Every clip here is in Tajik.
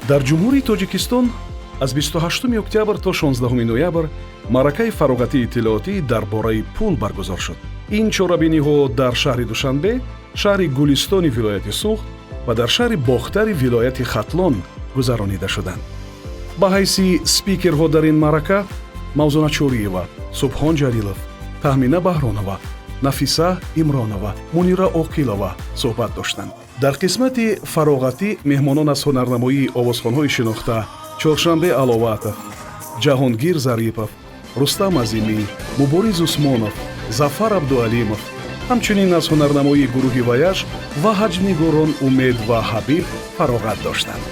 Дар Ҷумҳурии Тоҷикистон аз 28 октябр то 16 ноябр маъракаи фароғатии иттилоотӣ дар бораи пул баргузор шуд. Ин чорабиниҳо дар шаҳри Душанбе, шаҳри Гулистони вилояти Суғд ва дар шаҳри Бохтари вилояти Хатлон гузаронида шуданд. Ба ҳайси спикерҳо дар ин маърака Мавзуна Чориева, Субҳон Ҷалилов, Таҳмина Баҳронова, Нафиса Имронова, Мунира Оқилова суҳбат доштанд. Дар қисмати фароғатӣ меҳмонон аз ҳунарнамоии овозхонҳои шинохта Чоршанбе Аловатов, Ҷаҳонгир Зарипов, Рустам Азимӣ, Мубориз Усмонов, Зафар Абдуалимов, ҳамчунин аз ҳунарнамоии гурӯҳи «Вояж» ва ҳаҷвнигорон Умед ва Ҳабиб фароғат доштанд.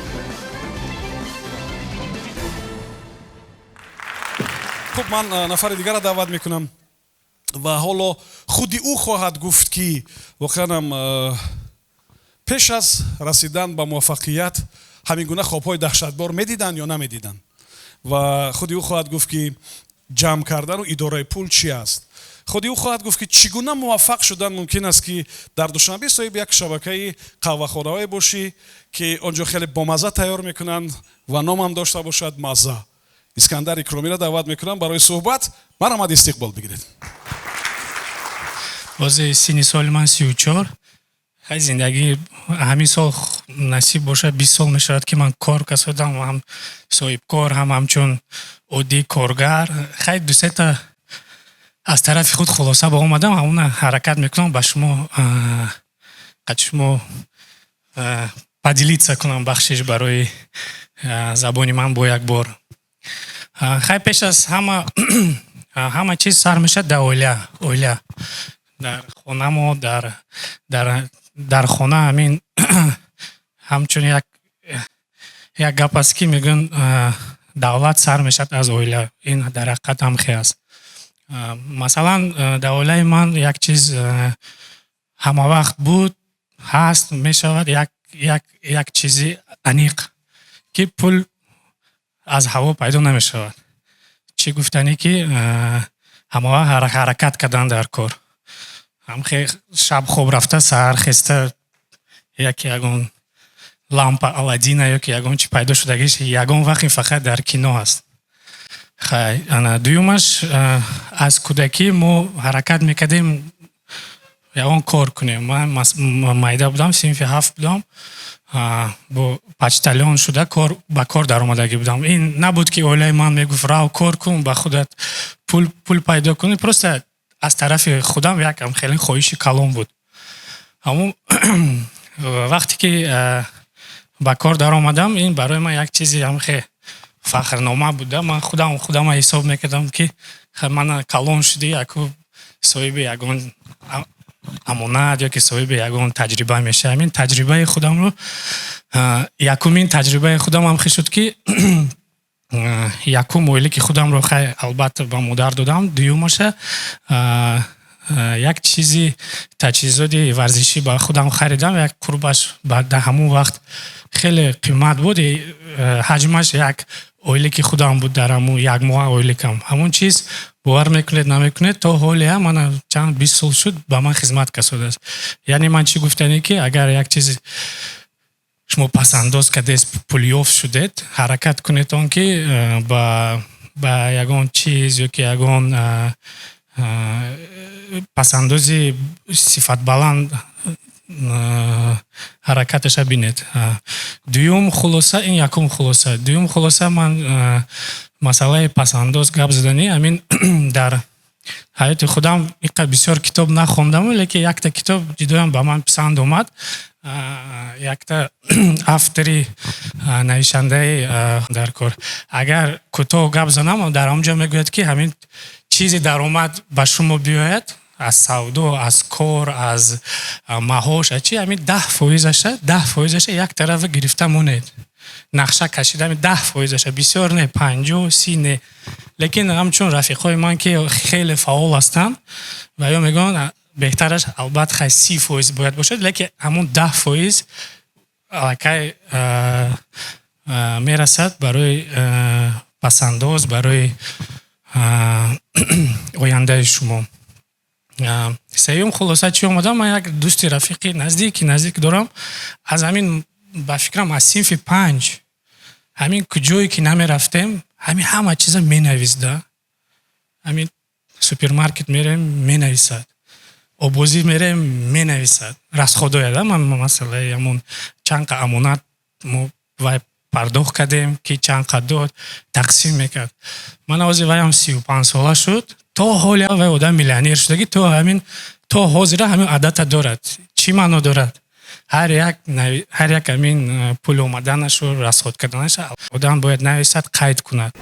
Хуб, ман нафари дигарро даъват мекунам ва ҳоло худи ӯ хоҳад гуфт, ки воқеанам пеш аз расидан ба муваффақият ҳамин гуна хобҳои даҳшатбор медиданд ё намедиданд, ва худи ӯ хоҳад гуфт, ки ҷамъ кардану идораи пул чи аст. Худи ӯ хоҳад гуфт, ки чӣ гуна муваффақ шудан мумкин аст, ки дар Душанбе соҳиби як шабакаи қаҳвахонаҳое бошӣ, ки он ҷо хеле бомазза тайёр мекунанд ва номам дошта бошад «Мазза». Искандар Икромиро даъват мекунам барои суҳбат. Марҳамат, истиқбол бигиред. Бози синни соли ман 34. Хай, зиндагӣ ҳамин сол, насиб бошад, 20 сол мешавад, ки ман кор касодам, ҳам соҳибкор, ҳам ҳамчун оддии коргар. Хай, дусета аз тарафи худ хулоса ба омадам, ҳамона ҳаракат мекунам ба шумо қад шумо поделиться кунам. Бахшиш барои забони ман бо як бор. Хай, пеш аз ҳама, ҳама чиз сар мешавад дар оила, дар хонамо, дар хона. Ҳамин ҳамчун як гап аст, ки мегӯянд, давлат сар мешавад аз оила. Ин дар ҳақиқат ҳам хел аст. Масалан, дар оилаи ман як чиз ҳама вақт буд, ҳаст, мешавад, як чизи аниқ, ки пул аз ҳаво пайдо намешавад. Чӣ гуфтанӣ, ки ҳамавақт ҳаракат кардан дар кор, ҳамхе шаб хоб рафта, саҳар хеста, яке ягон лампа Аладдина ё ки ягон чи пайдо шудагиш ягон вақт, ин фақат дар кино аст. Хай, ана дуюмаш, аз кӯдакӣ мо ҳаракат мекардем ягон кор кунем. Ман майда будам, синфи ҳафт будам, бо почтальон шуда кор ба кор даромадагӣ будам. Ин набуд, ки оилаи ман мегуфт: «Рав, кор кун, ба худат пул пайдо кунӣ». Просто аз тарафи худам якам хеле хоҳиши калон буд. Ҳамун вақте ки ба кор даромадам, ин барои ман як чизи ҳамхе фахрнома буда. Ман худам худама ҳисоб мекардам, ки мана калон шудӣ, яку соҳиби ягон амонат ё ки соҳиби ягон таҷриба мешавам. Ҳамин таҷрибаи худамро, якумин таҷрибаи худам ҳам хел шуд, ки якум оилаки худамро, хай, албатта, ба модар додам. Дуюмаша як чизи таҷҳизоти варзишӣ ба худам харидам. Як қурбаш дар ҳамон вақт хеле қимат буд, ҳаҷмаш як оилаки худам буд дар ҳамун як моҳа оиликам. Ҳамон чиз, бовар мекунед, намекунед, то ҳолеам, мана чанд 20 сол шуд, ба ман хизмат касодааст. Яъне ман чӣ гуфтанӣ, ки агар як чизи шумо пасандоз кардед, пул ёфт шудед, ҳаракат кунед он ки ба ягон чиз ё ки ягон пасандози сифатбаланд ҳаракаташа бинед. Дуюм хулоса, ин якум хулоса. Дуюм хулоса, ман масъалаи пасандоз гап заданӣ. Ҳамин дар ҳаёти худам иқа бисёр китоб нахондаму, лекин якта китоб ҷудоям ба ман писанд омад. Якта автори, нависандаи дар кор. Агар кӯтоҳ гап занам, дар он ҷо мегӯяд, ки ҳамин чизи даромад ба шумо биёяд аз савдо, аз кор, аз маҳош, аз чи, ҳамин 10 фоизаша, 10 фоизаша як тарафа гирифта монед, нақша кашида. Ҳамин 10 фоизаша, бисёр не, 50, 30 не. Лекин ҳамчун рафиқҳои ман, ки хеле фаъол ҳастанд, ва ё мегӯянд, беҳтараш, албатта, хай, 30% бояд бошад, лекин ҳамун 10% аллакай мерасад барои пасандоз, барои ояндаи шумо. Сеюм хулоса чӣ омадам? Ман як дӯсти рафиқи наздики наздик дорам. Аз ҳамин, ба фикрам, аз синфи панҷ. Ҳамин куҷое ки намерафтем, ҳамин ҳама чиза менавист да. Ҳамин супермаркет мерем, менависад, обозӣ мерем, менависад расходоя да. Ман масъалаи ҳамон чанд қа амонат мо вай пардохт кардем, ки чанд қа дод, тақсим мекард. Ман ҳозир вайам 35 сола шуд, то ҳоля вай одам миллионер шудагӣ, то ҳамин то ҳозира ҳамин одата дорад. Чӣ маъно дорад? Ҳар як ҳамин пул омаданашу расход карданаша одам бояд нависад, қайд кунад.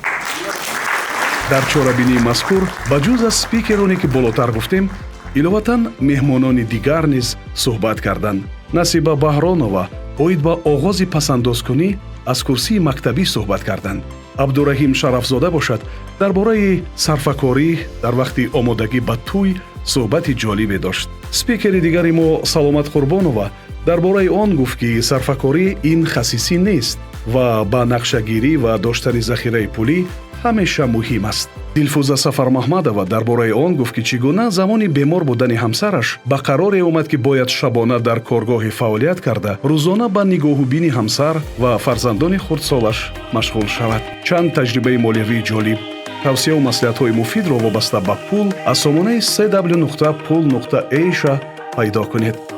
Дар чорабинии мазкур, ба ҷуз аз спикероне, ки болотар гуфтем, иловатан меҳмонони дигар низ суҳбат карданд. Насиба Баҳронова оид ба оғози пасандозкунӣ аз курсии мактабӣ суҳбат карданд. Абдураҳим Шарафзода бошад, дар бораи сарфакорӣ дар вақти омодагӣ ба тӯй суҳбати ҷолибе дошт. Спикери дигари мо Саломат Қурбонова дар бораи он гуфт, ки сарфакорӣ ин хасисӣ нест ва ба нақшагирӣ ва доштани захираи пулӣ ҳамеша муҳим аст. Дилфӯза Сафармаҳмадова дар бораи он гуфт, ки чӣ гуна замони бемор будани ҳамсараш ба қароре омад, ки бояд шабона дар коргоҳе фаъолият карда, рӯзона ба нигоҳубини ҳамсар ва фарзандони хурдсолаш машғул шавад. Чанд таҷрибаи молиявии ҷолиб, тавсияву маслиҳатҳои муфидро вобаста ба пул аз сомонаи cw.pul.asia пайдо кунед.